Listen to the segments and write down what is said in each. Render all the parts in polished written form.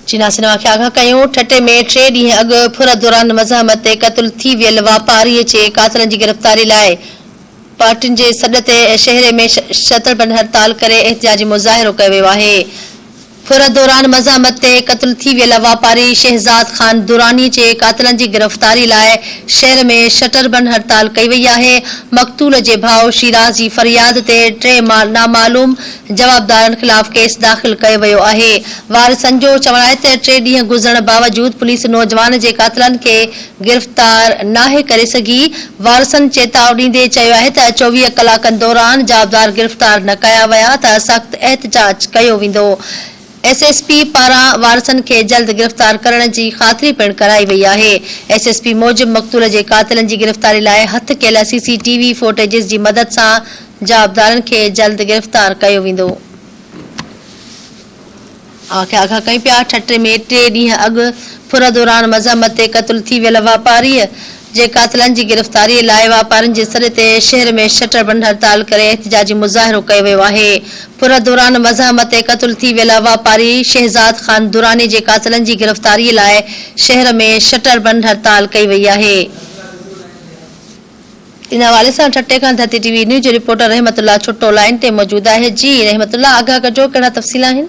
چينا cinema کي آگاهه ڪيون، ٺٽي ۾ ٽي ڏينهن اڳ ڦر دوران مزاحمت تي قتل ٿي ويل واپاري جي قاتلن جي گرفتاري لاء پارٽين جي سڏ تي شهري ۾ شتربند هڙتال ڪري احتجاجي مظاهرو ڪيو ويو آهي. ڦر دوران مزاحمت تي قتل ٿي ويل واپاري شهزاد خان دراني جي قاتلن جي گرفتاري لاء شهر ۾ شٽربند هڙتال ڪئي وئي آهي. مقتول جي ڀاء شيراز جي فرياد تي ٽي نامعلوم جوابدارن خلاف ڪيس داخل ڪيو ويو آهي. وارثن جو چوڻ آهي ته ٽي ڏينهن گذرڻ باوجود پوليس نوجوان جي قاتلن کي گرفتار ناهي ڪري سگهي. وارثن چيتاء ڏيندي چيو آهي ته 24 ڪلاڪن دوران جوابدار گرفتار نه ڪيا ويا ته سخت احتجاج ڪيو ويندو. ايس ايس پي پاران وارثن کي جلد گرفتار ڪرڻ جي خاطري پڻ ڪرائي وئي آهي. ايس ايس پي موجب مقتول جي قاتلن جي گرفتاري لاء هٿ ڪيل سي سي ٽي وي فوٽيجز جي مدد سان جوابدارن کي جلد گرفتار ڪيو ويندو. کي آگاهه ڪيون پيا. ٺٽي ۾ ٽي ڏينهن اڳ ڦر دوران مزاحمت تي قتل ٿي ويل واپاري جي قاتلن جي گرفتاري لاء واپارين جي سڏ تي شهر ۾ شٽر بند هڙتال ڪري احتجاجي مظاهرو ڪيو ويو آهي. ڦر دوران مزاحمت تي قتل ٿي ويل واپاري شهزاد خان دراني جي قاتلن جي گرفتاري لاء شهر ۾ شٽر بند هڙتال ڪئي وئي آهي. ان حوالي سان ٺٽي کان ڌرتي ٽي وي نيوز جو رپورٽر رحمت الله ڇٽو لائين تي موجود آهي جي رحمت الله آگاهه ڪجو ڪهڙا تفصيل آهن.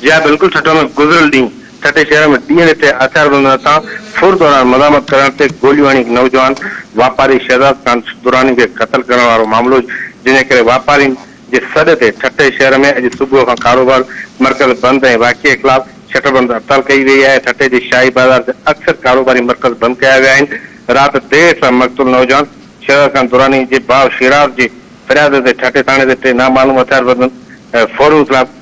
جي ها بلڪل ٺٽو ۾ گذريل ڏينهن ٺٽي شهر ۾ ڏينهن ڏٺي هٿياربندن هٿان ڦر دوران مزاحمت ڪرڻ تي گوليون هڻي نوجوان واپاري شهزاد خان دراني کي قتل ڪرڻ وارو معاملو جنهن جي ڪري واپارين جي سڏ تي ٺٽي شهر ۾ اڄ صبح کان ڪاروبار مرڪز بند ۽ واقعي خلاف شٽر بند هڙتال ڪئي وئي آهي ٺٽي جي شاهي بازار جا اڪثر ڪاروباري مرڪز بند ڪيا ويا آهن رات دير سان مقتول نوجوان شهزاد خان دراني جي ڀاء شيراز جي فرياد تي ٺٽي ٿاڻي تي ٽي نامعلوم هٿياربندن ڦورن خلاف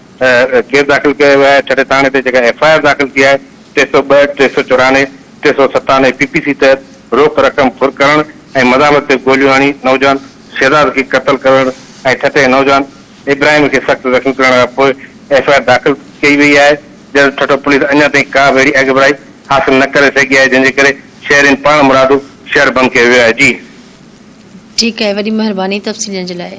ڪيس داخل ڪيو ويو آهي. ٺٽي ٿاڻي تي جيڪا ايف I R داخل ٿي آهي 302، 394، 397 پي پي سي تحت روڪ رقم ڦر ڪرڻ ۽ مزاحمت تي گوليون هڻي نوجوان شهزاد کي قتل ڪرڻ ۽ ٺٽي جي نوجوان ابراهيم کي سخت زخمي ڪرڻ کان پوء ايف I R داخل ڪئي وئي آهي جڏهن ته ٺٽو پوليس اڃا تائين ڪا به اهڙي اڳڀرائي حاصل نه ڪري سگهي آهي جنهن جي ڪري شهرين پاڻ مرادو شهر بند ڪيو ويو آهي جي. ٺيڪ آهي وڏي مهرباني تفصيل ڏيڻ جي لاء.